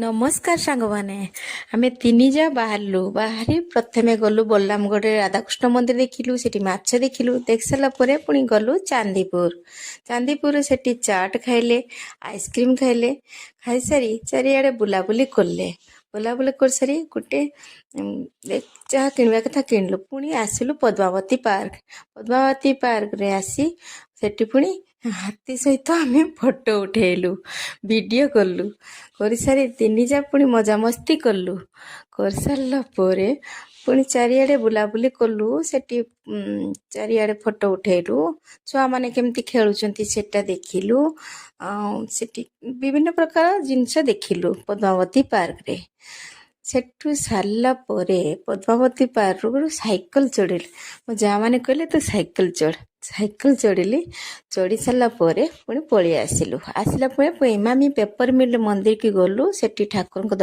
ନମସ୍କାର ସାଙ୍ଗମାନେ। ଆମେ ତିନି ଯା ବାହାରିଲୁ। ବାହାରି ପ୍ରଥମେ ଗଲୁ ବଲ୍ଲାମଗଡ଼ରେ ରାଧାକୃଷ୍ଣ ମନ୍ଦିର ଦେଖିଲୁ, ସେଠି ମାଛ ଦେଖିଲୁ। ଦେଖି ସାରିଲା ପରେ ପୁଣି ଗଲୁ ଚାନ୍ଦିପୁର। ଚାନ୍ଦିପୁରରେ ସେଠି ଚାଟ୍ ଖାଇଲେ, ଆଇସ୍କ୍ରିମ୍ ଖାଇଲେ। ଖାଇସାରି ଚାରିଆଡ଼େ ବୁଲାବୁଲି କଲେ। ବୁଲାବୁଲି କରିସାରି ଗୋଟେ ଯାହା କିଣିବା କଥା କିଣିଲୁ। ପୁଣି ଆସିଲୁ ପଦ୍ମାବତୀ ପାର୍କ। ପଦ୍ମାବତୀ ପାର୍କରେ ଆସି ସେଠି ପୁଣି ହାତୀ ସହିତ ଆମେ ଫଟୋ ଉଠେଇଲୁ, ଭିଡ଼ିଓ କଲୁ। କରିସାରି ତିନି ଯା ପୁଣି ମଜାମସ୍ତି କଲୁ। କରିସାରିଲା ପରେ ପୁଣି ଚାରିଆଡ଼େ ବୁଲାବୁଲି କଲୁ। ସେଠି ଚାରିଆଡ଼େ ଫଟୋ ଉଠେଇଲୁ। ଛୁଆମାନେ କେମିତି ଖେଳୁଛନ୍ତି, ସେଟା ଦେଖିଲୁ। ଆଉ ସେଠି ବିଭିନ୍ନ ପ୍ରକାର ଜିନିଷ ଦେଖିଲୁ ପଦ୍ମାବତୀ ପାର୍କରେ। ସେଠୁ ସାରିଲା ପରେ ପଦ୍ମାବତୀ ପାର୍କରୁ ସାଇକେଲ ଚଢ଼ିଲି। ମୋ ଯାଆମାନେ କହିଲେ, "ତୁ ସାଇକେଲ ଚଢ଼।" ସାଇକେଲ ଚଢ଼ିଲି। ଚଢ଼ି ସାରିଲା ପରେ ପୁଣି ପଳେଇ ଆସିଲୁ। ଆସିଲା ପରେ ପୁଣି ଇମାମି ପେପର ମିଲ୍ ମନ୍ଦିରକି ଗଲୁ। ସେଠି ଠାକୁରଙ୍କ